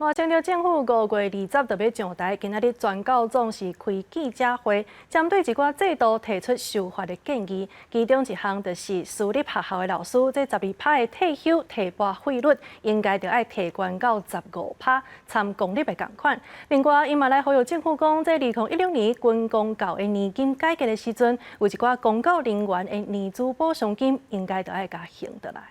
賴清德政府5月20就欲上台，今仔日全教總是開記者會，針對一寡制度提出修法的建議，其中一項就是私立學校的老師，這12趴的退休提撥費率，應該著愛提懸到15趴，參公立的仝款。另外，伊嘛來呼籲政府講，這2016年軍公教的年金改革的時陣，有一寡公教人員的年資補償金，應該著愛共還轉來。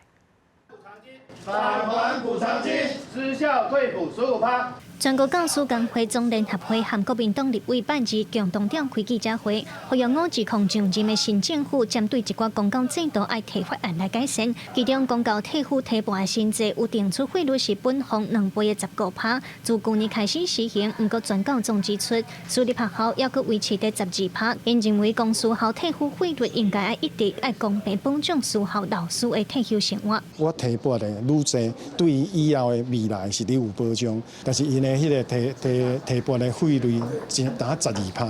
返還補償金，私校退補15趴。全國教師工會總聯合會和國民黨立委拜二共同召開記者會，呼籲520上任的新政府針對一寡公教制度愛提法案來改善。其中公教退休提撥的薪資有定出費率是本俸2倍的15趴，自舊年開始實行。毋過全教總指出，私立學校猶閣維持佇12趴，𪜶認為公私校退休費率應該愛一致，愛公平保障私校老師的退休生活。我提撥的愈濟，對於以後的未來是咧有保障，但是𪜶的彼個提撥的費率只焦十二趴，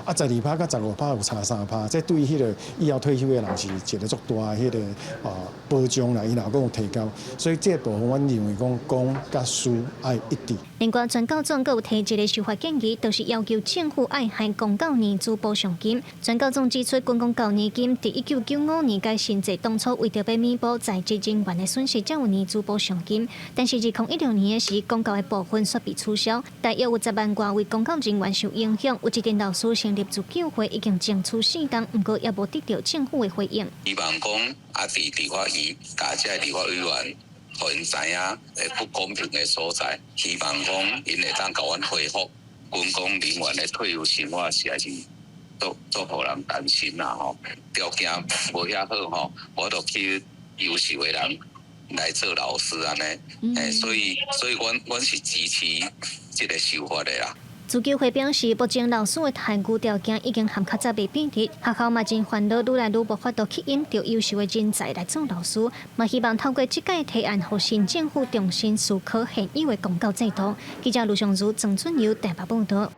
啊十二趴佮15趴有差3趴，這對彼個以後退休的人是一個足大的彼個保障啦。伊若閣有提高，所以這個部分阮認為講公佮私愛一致。另外，全教總閣有提一个修法建議，就是要求政府愛還公教年資補償金。全教總指出，軍公教年金佇1995年改新制當初為著欲彌補在職人員的損失，才有年資補償金。但是2016年的時，公教的部分煞被取消，大約有10萬外位公教人員受影響。有一陣老師成立自救會，已經爭取4冬，毋過猶無得著政府的回應。希望講啊，佇立法院共這个立法委員，予𪜶知影的不公平的所在，希望講𪜶會當共阮回覆，軍公人員的退休生活實在是足足予人擔心啦吼，條件無遐好吼，無就去優秀的人來做老師按呢，所以阮是支持這个修法的啦。自救會表示，目前老師的待遇條件已經和較早袂比得，學校嘛真煩惱，愈來愈無法度吸引著優秀的人才來做老師，嘛希望透過這屆提案，予新政府重新思考現有的公教制度。記者盧尚如、鄭俊友台北報導。